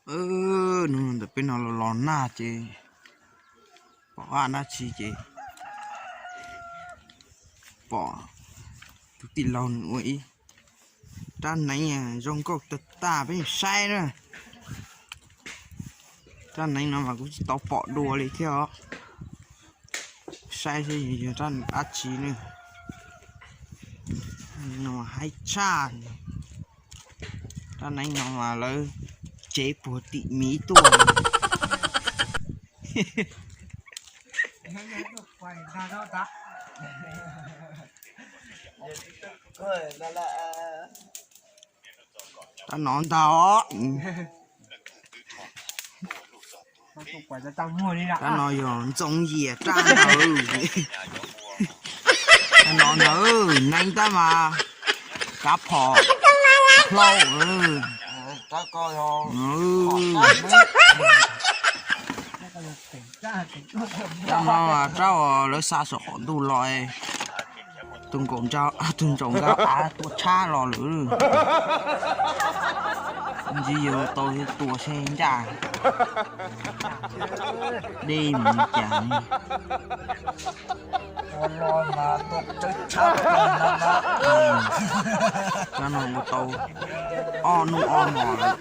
Nws ntawm peb no los los nag ces pom qab dab tsi ces pom tus tij laug nws ua ib rab neeb zoo nkauj tag tag peb saib na. Rab neeb no mas kuv tsis tau pom dua li thiab os. Saib seb yog rab dab tsi ne. No haib tshaj. Rab neeb no mas lawv cev puag tim miv tuaj. Rab no ntag. Rab no yog Ntxoov Yias rab ntawd. Rab no ntag, neeb tab mas kav phom hlau. Rab no rab uas lawv xa saum qaum ntuj los, tus nkaum ntsa, tus ntsaum nkawd av tua tshab los lawm. Ntxiv yuav tau tua seb ncaj deb mus li cas. Rab no ua tau ob hnub ob hmos lawm.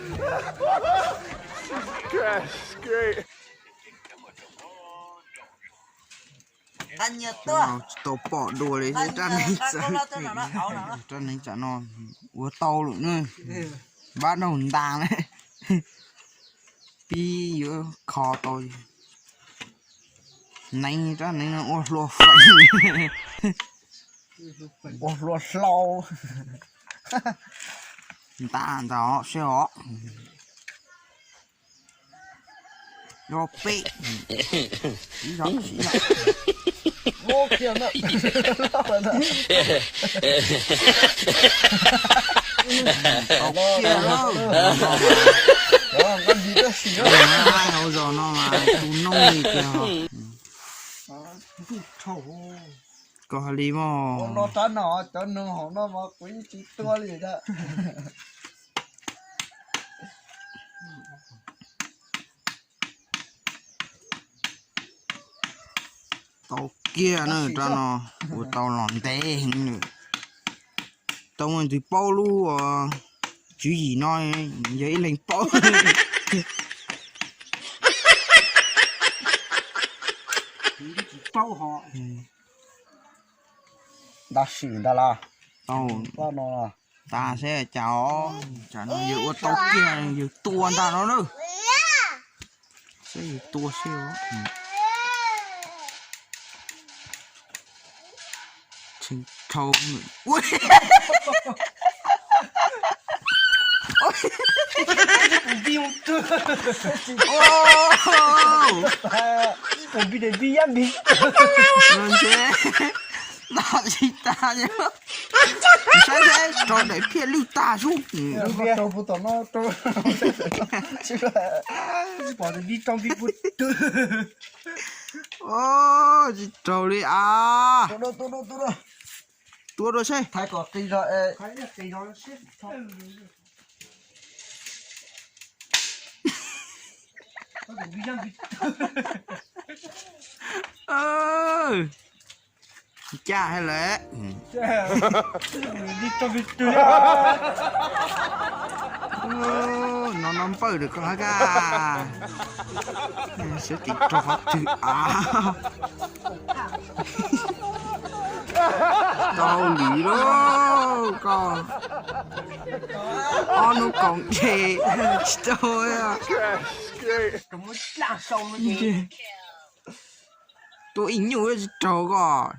Tsis tau pom dua li thiab, rab neeb txawv, rab neeb tsam no ua tau lawm na. Npab daug ntas na, pib yuav kho tau. Neeb, rab neeb no ua hlua feem, ua hlua hlau. Ntas ntag seb os. Ob peb, siv zog, siv zog. Tau kiag lawm. Hauv zos no mas tu noob li tiag. Koj hais li mas. Ua no rab no, cov noog hauv no mas kuv yeej tsis tua li. Tau kiag na, rab no ua tau los ntev heev. Tau ntxwv paub lub tswv yim no, yog ib leeg paub. Tab sis ntag las, tau tas seb cas os. Tsam no yawg ua tau kiag yawg tua ntag no na. Saib yawg tua seb os. Tshee dhau. Nws tsis tas, saib saib rau daim phiaj lwj tag sub. Tsis raug li as. Tua dua seb. Ncaj hais lawm. No no npawj rau koj hab kaj. Sab tim raug qhov twg av. Tau lwm lauj koj. Ob hnub koom dhev tsis tau. Tua ib nyuj tsis raug koj.